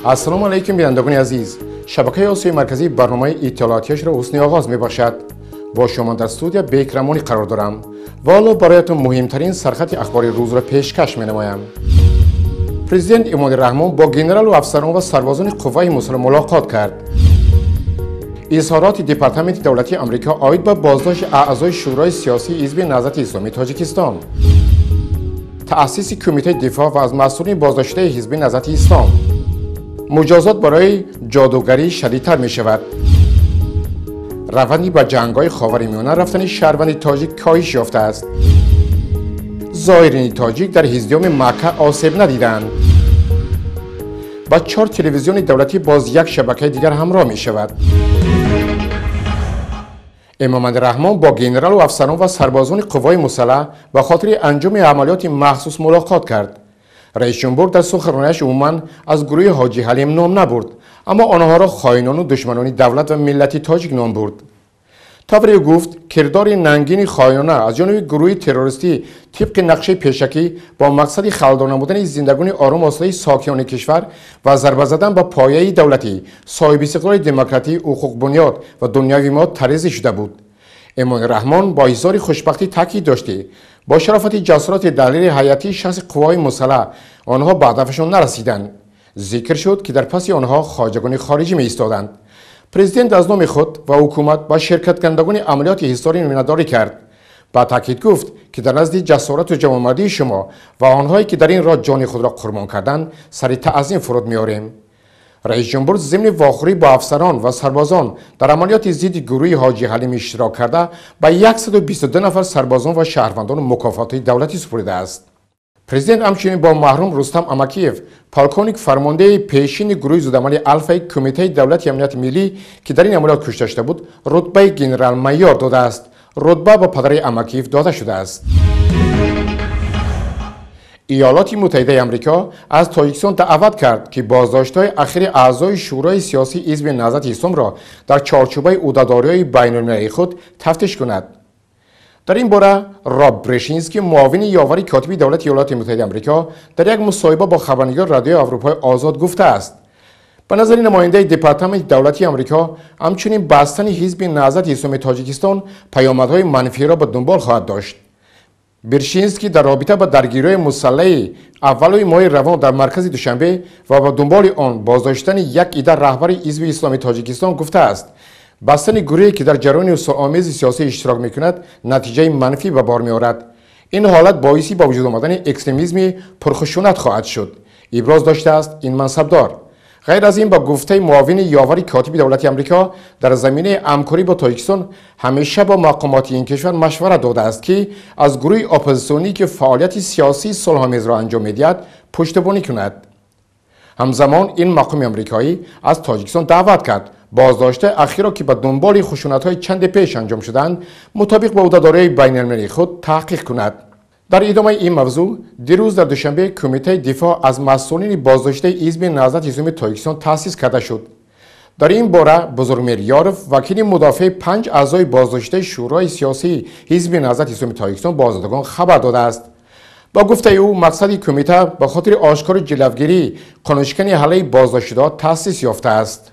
Ассалому алайкум, бинандагони азиз. Шабакаи Осиёи Марказӣ барномаи иттилоотияшро ҳусни оғоз мебахшад. Бо шумо дар студия Бекрамонӣ қарор дорам ва ҳоло бароятон муҳимтарин сархати ахбори рӯзро пешкаш менамоям. Президент Эмомалӣ Раҳмон бо генералу афсарон ва сарбозони қувваи мусаллаҳ мулоқот кард. Изҳороти Департаменти давлатии Амрико оид ба боздошти аъзои Шӯрои сиёсии Ҳизби Наҳзати Исломии Тоҷикистон. Таъсиси Кумитаи дифоъ ва аз масъулини боздоштшудаи Ҳизби Наҳзати Ислом. Муҷозот барои ҷодугарӣ шадидтар мешавад. Раванди ба ҷангҳои Ховари Миёна рафтани шаҳрванди тоҷик коҳиш ёфтааст. Зоирини тоҷик дар ҳиздиёми Макка осеб надиданд. Ба 4 телевизиони давлатӣ боз як шабакаи дигар ҳамроҳ мешавад. Эмомалӣ Раҳмон бо генералу афсарон ва сарбозони қувваи мусаллаҳ ба хотири анҷоми амалиёти махсус мулоқот кард. Раисҷумҳур дар суханронияш умуман аз гурӯҳи Ҳоҷи Ҳалим ном набурд, аммо онҳоро хоинону душманони давлат ва миллати тоҷик ном бурд. Тавре гуфт, кирдори нангини хоинона аз ҷониби гурӯҳи террористӣ тибқи нақшаи пешакӣ бо мақсади халалдор намудани зиндагони ором осудаи сокинони кишвар ва зарба задан ба пояи давлатӣ, соҳибистиқлоли демократӣ, ҳуқуқбунёд ва дунявии мо тарезӣ шуда буд. Эмомалӣ Раҳмон бо изҳори хушбахтӣ таъкид дошт, ки бо шарофати ҷасорати далели ҳайатии шахси қувваҳои мусаллаҳ онҳо ба ҳадафашон нарасиданд. Зикр шуд, ки дар паси онҳо хоҷагони хориҷӣ меистоданд. Президент аз номи худ ва ҳукумат ба ширкаткунандагони амалиёти ҳисорӣ миннатдорӣ кард. Ба таъкид гуфт, ки дар назди ҷасорату ҷавонмардии шумо ва онҳое, ки дар ин роҳ ҷони худро қурбон карданд, сари таъзим фуруд меорем. Раисҷумҳур зимни вохӯрӣ бо афсарон ва сарбозон дар амалиёти зидди гурӯҳи Ҳоҷи Ҳалим иштирок карда ба 122 нафар сарбозон ва шаҳрвандон мукофотҳои давлатӣ супуридааст. Президент ҳамчунин бо маҳрум Рустам Амакиев, полковник, фармондеҳи пешини гурӯҳи зудамали Алфаи Кумитаи давлати амнияти миллӣ, ки дар ин амалиёт кушта шуда буд, рутбаи генерал-майор додааст. Рутба ба падари Амакиев дода шудааст. Иёлоти Муттаҳидаи Амрико аз Тоҷикистон даъват кард, ки боздоштҳои ахири аъзои Шӯрои сиёсии Ҳизби Наҳзати Исломро дар чорчӯбаи ӯҳдадориҳои байналмилалии худ тафтиш кунад. Дар ин бора Роб Брешинский, муовини ёвари котиби давлати Иёлоти Муттаҳидаи Амрико, дар як мусоҳиба бо хабарнигори Радиои Аврупои Озод гуфтааст. Ба назари намояндаи Департаменти давлатии Амрико, ҳамчунин бастани Ҳизби Наҳзати Исломии Тоҷикистон паёмадҳои манфиро ба дунбол хоҳад дошт. Биршинский дар робита ба даргириҳои мусаллаҳи аввалои моҳи равон дар маркази Душанбе ва ба дунболи он боздоштани як ида раҳбари Ҳизби Исломии Тоҷикистон гуфтааст, бастани гурӯҳе, ки дар ҷараёни сулҳомези сиёсӣ иштирок мекунад, натиҷаи манфӣ ба бор меорад. Ин ҳолат боиси ба вуҷуд омадани экстремизми пурхушунат хоҳад шуд, иброз доштааст ин мансабдор. Ғайр аз ин, ба гуфтаи муовини ёвари котиби давлати Амрико, дар заминаи ҳамкорӣ бо Тоҷикистон ҳамеша бо мақомоти ин кишвар машварат додааст, ки аз гурӯҳи оппозитсионӣ, ки фаъолияти сиёсии сулҳомезро анҷом медиҳад, пуштибонӣ кунад. Ҳамзамон ин мақоми амрикоӣ аз Тоҷикистон даъват кард боздоштаи ахирро, ки ба дунболи хушунатҳои чанде пеш анҷом шуданд, мутобиқ ба ӯҳдадориҳои байналмилалии худ таҳқиқ кунад. Дар идомаи ин мавзӯъ, дирӯз дар Душанбе Кумитаи дифоъ аз масъулини боздоштаи Ҳизби Наҳзати Исломии Тоҷикистон таъсис карда шуд. Дар ин бора Бузургмеҳр Ёров, вакили мудофеи 5 аъзои боздоштаи Шӯрои сиёсии Ҳизби Наҳзати Исломии Тоҷикистон, ба озодагон хабар додааст. Ба гуфтаи ӯ, мақсади кумита ба хотири ошкори ҷилавгирии қонуншикани ҳаллаи боздоштшудаҳо таъсис ёфтааст.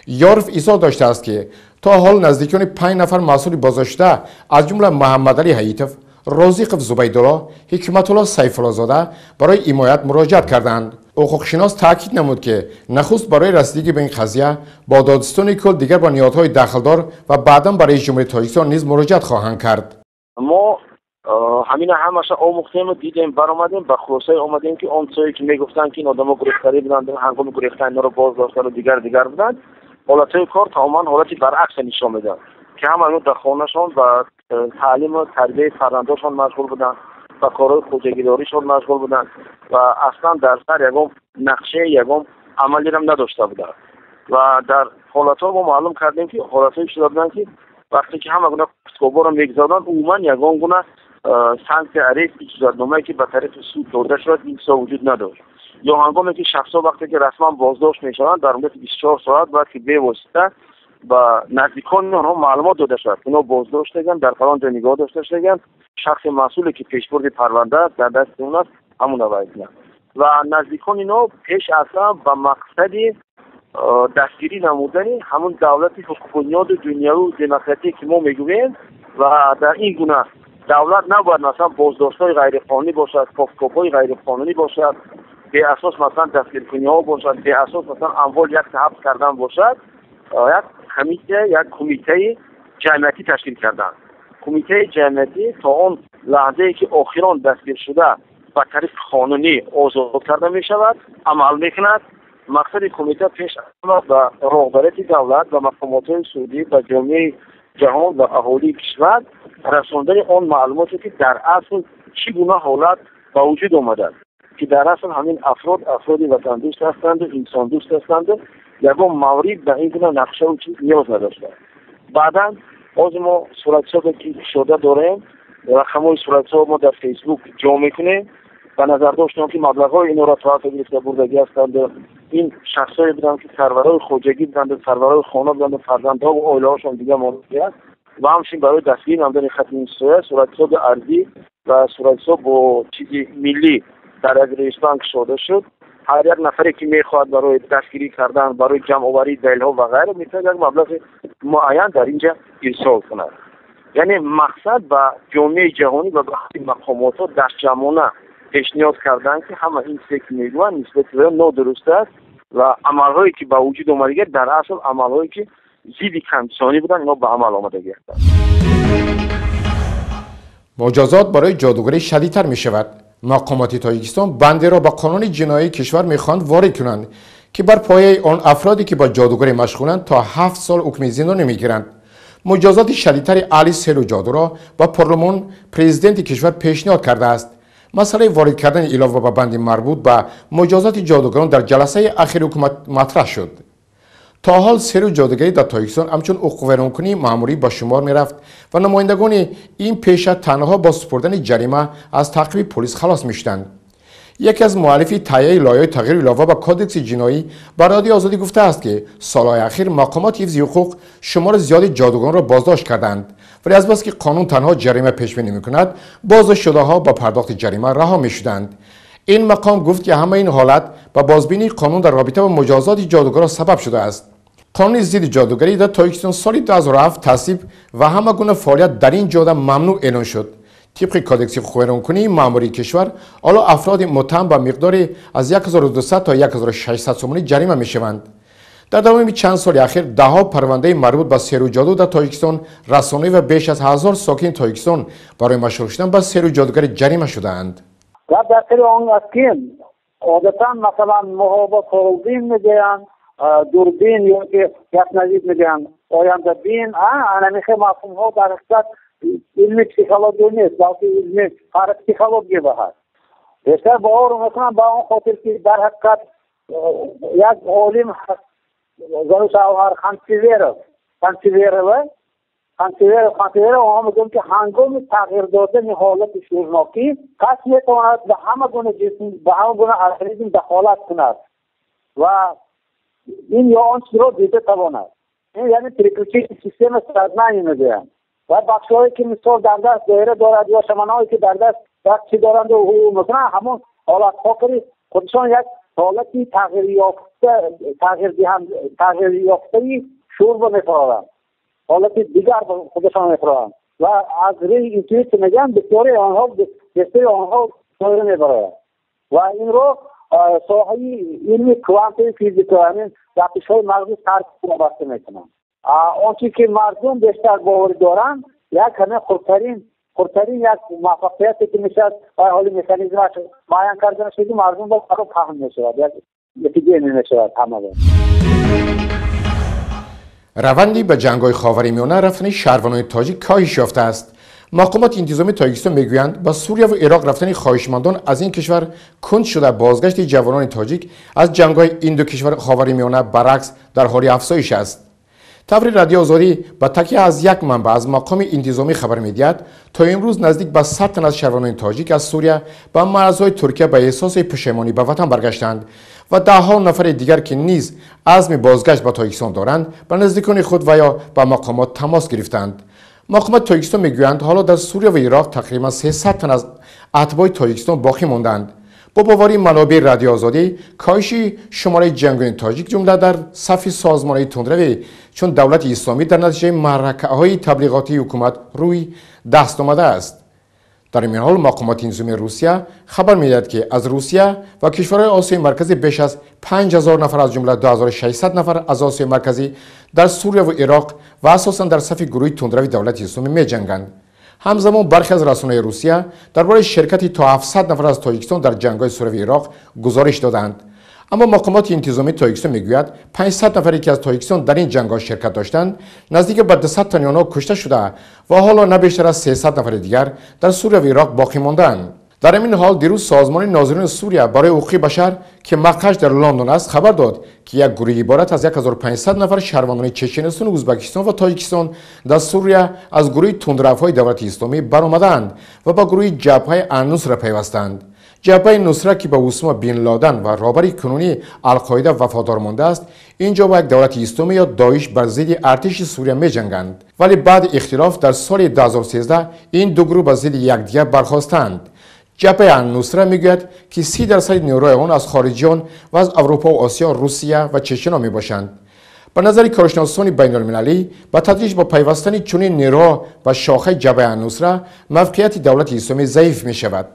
Ёров изҳор доштааст, ки то ҳол наздикони 5 нафар масъули боздоштшуда, аз ҷумла Муҳаммадалӣ Ҳаитов, Розиқов Зубайдулло, Ҳикматулло Сайфуллозода барои ҳимоят муроҷиат карданд. Ҳуқуқшинос таъкид намуд, ки нахуст барои расидагӣ ба ин қазия бо додистони кул, дигар ба ниҳодҳои дахлдор ва баъдан ба раиси ҷумҳурии Тоҷикистон низ муроҷиат хоҳанд кард. Мо ҳамина ҳамаша омӯхтему дидем, баромадем, ба хулосае омадем, ки он чизое, ки мегуфтанд, ки ин одамо гурехтарӣ буданд, ҳангоми гурехтан инҳоро боз доштану дигар дигар буданд, ҳолатҳои кор тамоман ҳолати баръакса нишон медиҳад, ки ҳама инҳо дар хонашон ба таълиму тарбияи фарзандошон машғул буданд, ба корҳои хоҷагидоришон машғул буданд ва аслан дар сар ягон нақшаи, ягон амалерам надошта буданд. Ва дар ҳолатҳо мо маълум кардем, ки ҳолатҳое шуда буданд, ки вақте ки ҳама гуна куфтукобҳоро мегузаронанд, умуман ягон гуна санксия, арест, иҷозатномае, ки ба тариқи суд дода шудад, ин чизҳо вуҷуд надошт. Ё ҳангоме ки шахсҳо вақте ки расман боздошт мешаванд, дар муддати 24 соат бояд ки бевосита ба наздикони онҳо маълумот дода шавад, инҳо боздошт шудаганд, дар фалон ҷо нигоҳ дошта шудаганд, шахси масъуле, ки пешбурди парванда дар дасти он аст, ҳамон вай кунад. Ва наздикони инҳо пеш аз ҳама ба мақсади дастгирӣ намудани ҳамун давлати ҳуқуқбунёду дунявию демократие, ки мо мегӯем, ва дар ин гуна давлат набояд, масалан, боздоштҳои ғайриқонунӣ бошад, кофткобҳои ғайриқонунӣ бошад, беасос, масалан, дастгиркуниҳо бошад, беасос, масалан, амвол якта ҳабс кардан бошад. Як комиссия, як кумитаи ҷамъиятӣ ташкил карданд. Кумитаи ҷамъиятӣ то он лаҳзае, ки охирон дастгиршуда ба тариқи қонунӣ озод карда мешавад, амал мекунад. Мақсади кумита пеш аз ба роҳбарияти давлат ва мақомотҳои судӣ, ба ҷомеаи ҷаҳон ва аҳолии кишвар расондани он маълумоте, ки дар асл чӣ гуна ҳолат ба вуҷуд омадааст, ки дар асл ҳамин афрод афроди ватандӯст ҳастанду инсондӯст ҳастанду ягон маврид ба ин гуна нақшаву чиз ниёз надоштанд. Баъдан ҳозир мо суратҳисобе, ки кушода дорем, рақамҳои суратҳисоб мо дар Фейсбук ҷо мекунем, ба назар доштем, ки маблағҳои инҳоро то гирифта бурдагӣ ҳастанд. Ин шахсҳое буданд, ки сарварои хоҷагӣ буданд, сарварои хона буданд, фарзандҳо ва оилаҳошон дига монда аст. Ва ҳамчунин барои дастгирӣ намудани хати ин суратҳисоби арзӣ ва суратҳисоб бо чизи миллӣ дар як ресторан кушода шуд. Ҳар як нафаре, ки мехоҳад барои дастгирӣ кардан, барои ҷамъоварии далелҳо ва ғайра, метавонад як маблағи муайян дар инҷа ирсол кунад. Яъне мақсад ба ҷомеаи ҷаҳонӣ ва ба мақомотҳо дастҷамъона пешниҳод карданд, ки ҳама ин чизе, ки мегӯянд, нисбати ваё нодуруст аст ва амалҳое, ки ба вуҷуд омадагӣ, дар асл амалҳое, ки зидди конститутсионӣ буданд, инҳо ба амал омадагӣ ҳастанд. Муҷозот барои ҷодугарӣ шадидтар мешавад. Мақомоти Тоҷикистон бандеро ба қонуни ҷиноии кишвар мехоҳанд ворид кунанд, ки бар пояи он афроде, ки ба ҷодугарӣ машғуланд, то 7 сол ҳукми зиндонӣ мегиранд. Муҷозоти шадидтари аҳли сеҳру ҷодуро ба парлумон президенти кишвар пешниҳод кардааст. Масъалаи ворид кардани илова ба банди марбут ба муҷозоти ҷодугарон дар ҷаласаи ахири ҳукумат матраҳ шуд. То ҳол сеҳру ҷодугарӣ дар Тоҷикистон ҳамчун ҳуқуқвайронкунии маъмурӣ ба шумор мерафт ва намояндагони ин пеша танҳо бо супурдани ҷарима аз таъқиби полис халос мешуданд. Яке аз муаллифи таҳияи лоиҳаи тағйиру илова ба Кодекси ҷиноӣ ба Радиои Озодӣ гуфтааст, ки солҳои ахир мақомоти ҳифзи ҳуқуқ шумори зиёди ҷодугаронро боздошт карданд, вале азбаски қонун танҳо ҷарима пешбинӣ мекунад, боздоштшудаҳо ба пардохти ҷарима раҳо мешуданд. Ин мақом гуфт, ки ҳама ин ҳолат ба бозбинии қонун дар робита ба муҷозоти ҷодугарро сабаб шудааст. Қонуни зидди ҷодугарӣ дар Тоҷикистон соли 2007 тасвиб ва ҳама гуна фаъолият дар ин ҷода мамнӯъ эълон шуд. Тибқи Кодекси ҳуқуқвайронкунии маъмурии кишвар, ҳоло афроди муттаҳам ба миқдори аз 1200 то 1600 сомонӣ ҷарима мешаванд. Дар давоми чанд соли ахир даҳҳо парвандаи марбут ба сеҳру ҷоду дар Тоҷикистон расонаӣ ва беш аз 1000 сокини Тоҷикистон барои машғул шудан ба сеҳру ҷодугарӣ ҷарима шудаанд. Гап дар сари он аст, ки одатан, масалан, моҳо фолбин мегӯянд, дурбин ё ки ясновид мегӯянд, ояндабин, анамихе мафҳумҳо дар ҳақиқат илми психология нест, балки илми парапсихология ба ҳаст. Бештар бовар мекунам ба он хотир, ки дар ҳақиқат як олим, зану шавҳар Хантсиверов, Хантсиверова, Хантсиверов, онҳо мегӯянд, ки ҳангоми тағйир додани ҳолати шӯрнокӣ кас метавонад ба ҳама гуна ҷисм, ба ҳама гуна организм дахолат кунад ва ин ё он чизро дида тавонад. Ин яъне переключение системы сознания мегӯянд. Ва бахшҳое, ки мисол дар даст доира дорад ё шаманҳое, ки дар даст як чи доранду мекунанд, ҳамон ҳолатҳо ки худшон як ҳолати тағйирёфта, тағйирёфтаи шӯрба мефароранд, ҳолати дигар худашон мефароранд ва аз рӯи интуитсия мегӯянд, бисёри онҳо доира мебароянд. Ва инро соҳаи илми квантовый физика, ҳамин гардишҳои мағзи сар вобаста мекунанд. Он чи ки мардум бештар боварӣ доранд, як ҳамин хурдтарин як муваффақияте, ки мешавад ва ҳоли механизмаш муайян карда нашуда, мардум ба фаҳм мешавад, як эпидемия мешавад ҳамаро. Раванди ба ҷангҳои Ховари Миёна рафтани шаҳрванони тоҷик коҳиш ёфтааст. Мақомоти интизомии Тоҷикистон мегӯянд, ба Сурия ва Ироқ рафтани хоҳишмандон аз ин кишвар кунд шуда, бозгашти ҷавонони тоҷик аз ҷангҳои ин ду кишвар Ховари Миёна баръакс дар ҳоли афзоиш аст. Таври Радио Озодӣ ба такя аз як манбаъ аз мақоми интизомӣ хабар медиҳад, то имрӯз наздик ба 100 тан аз шаҳрванони тоҷик аз Сурия ба марзҳои Туркия ба эҳсоси пушаймонӣ ба ватан баргаштанд ва даҳҳо нафари дигар, ки низ азми бозгашт ба Тоҷикистон доранд, ба наздикони худ ва ё ба мақомот тамос гирифтанд. Мақомоти Тоҷикистон мегӯянд, ҳоло дар Сурия ва Ироқ тақрибан 300 тан аз атбои Тоҷикистон боқӣ монданд. Бо бовари манобеи Радиои Озодӣ, коҳиши шумораи ҷангони тоҷик ҷумла дар сафи созмонҳои тундравӣ чун Давлати Исломӣ дар натиҷаи маъракаҳои таблиғотии ҳукумат рӯй даст омадааст. Дар ин ҳол мақомоти интизомии Русия хабар медиҳад, ки аз Русия ва кишварҳои Осиёи Марказӣ беш аз 5000 нафар, аз ҷумла 2600 нафар аз Осиёи Марказӣ дар Сурия ва Ироқ ва асосан дар сафи гурӯҳи тундрави Давлати Исломӣ меҷанганд. Ҳамзамон бархе аз расонаҳои Русия дар бораи ширкати то 700 нафар аз Тоҷикистон дар ҷангҳои Сурия ва Ироқ гузориш доданд. Аммо мақомоти интизомии Тоҷикистон мегӯяд, 500 нафаре ки аз Тоҷикистон дар ин ҷангҳо ширкат доштанд, наздик ба 200 тани онҳо кушта шуда ва ҳоло на бештар аз 300 нафари дигар дар Сурия ва Ироқ боқӣ мондаанд. Дар ҳамин ҳол дирӯз созмони нозирони Сурия барои ҳуқуқи башар, ки мақарш дар Лондон аст, хабар дод, ки як гурӯҳи иборат аз 1500 нафар шаҳрвандони Чеченистон, Ӯзбекистон ва Тоҷикистон дар Сурия аз гурӯҳи тундравҳои Давлати Исломӣ баромаданд ва ба гурӯҳи Ҷабҳаи Аннусра пайвастанд. Ҷабҳаи Нусра, ки ба Усома бин Ладан ва роҳбари кунунии Алқоида вафодор мондааст, инҷо бо як давлати исломӣ ё Доиш бар зидди артиши Сурия меҷанганд. Вале баъди ихтилоф дар соли 2013 ин ду гурӯҳ ба зидди якдигар бархостанд. Ҷабҳаи Аннусра мегӯяд, ки 30% нерӯи он аз хориҷиён ва аз Аврупо ва Осиё, Русия ва Чечено мебошанд. Ба назари коршиносони байналмилалӣ, ба тадриҷ бо пайвастани чунин нерӯҳо ба шохаи Ҷабҳаи Аннусра мавқеияти давлати исломӣ заиф мешавад.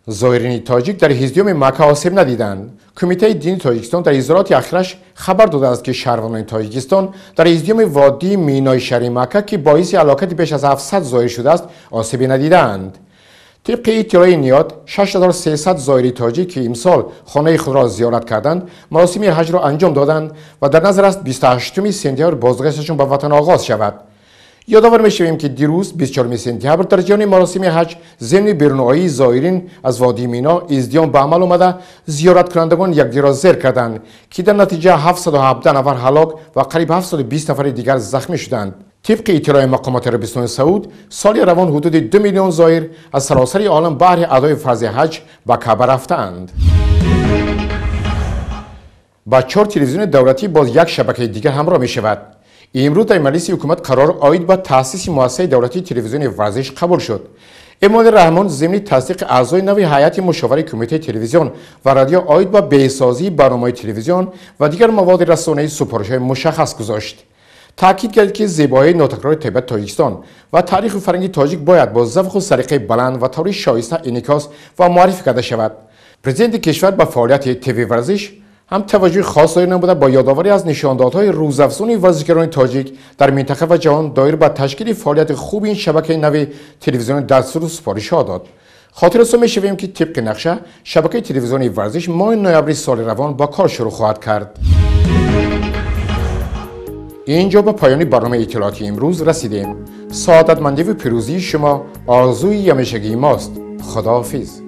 Зоирини тоҷик дар ҳиздиёми Макка осеб надиданд. Кумитаи дини Тоҷикистон дар изҳороти ахираш хабар додааст, ки шаҳрвандони Тоҷикистон дар ҳиздиёми водии Минои шаҳри Макка, ки боиси ҳалокати беш аз 700 зоир шудааст, осебе надидаанд. Тибқи иттилои ниҳод, 6300 зоири тоҷик, ки имсол хонаи худро зиёрат карданд, маросими ҳаҷро анҷом доданд ва дар назар аст 28 сентябр бозгашташон ба ватан оғоз шавад. Ёдовар мешавем, ки дирӯз 24 сентябр дар ҷараёни маросими ҳаҷ зимни беруноии зоирин аз водии Мино издиём ба амал омада, зиёраткунандагон якдигарро зер карданд, ки дар натиҷа 717 нафар ҳалок ва қариб 720 нафари дигар захмӣ шуданд. Тибқи иттилои мақомоти Арабистони Сауд, соли равон ҳудуди 2 миллион зоир аз саросари олам баҳри адои фарзи ҳаҷ ба Каъба рафтаанд. Ба 4 телевизиони давлатӣ боз як шабакаи дигар ҳамроҳ мешавад. Имрӯз дар маҷлиси ҳукумат қарор оид ба таъсиси муассисаи давлатии телевизиони варзиш қабул шуд. Эмомалӣ Раҳмон зимни тасдиқи аъзои нави ҳайати мушовари кумитаи телевизион ва радио оид ба беҳсозии барномаҳои телевизион ва дигар маводи расонаӣ супоришҳои мушаххас гузошт. Таъкид кард, ки зебоии нотакрори табиати Тоҷикистон ва таъриху фарҳанги тоҷик бояд бо завқу салиқаи баланд ва таври шоиста инъикос ва муаррифӣ карда шавад. Президенти кишвар ба фаъолияти ТВ варзиш ҳам таваҷҷӯҳи хос доир намуда, бо ёдоварӣ аз нишондодҳои рӯзафзуни варзишгарони тоҷик дар минтақа ва ҷаҳон доир ба ташкили фаъолияти хуби ин шабакаи нави телевизиони дастуру супоришҳо дод. Хотиррасон мешавем, ки тибқи нақша шабакаи телевизиони варзиш моҳи ноябри соли равон ба кор шурӯъ хоҳад кард. Инҷо ба поёни барномаи иттилоотии имрӯз расидем. Саодатмандиву пирӯзии шумо орзуи ҳамешагии мост. Худоҳофиз.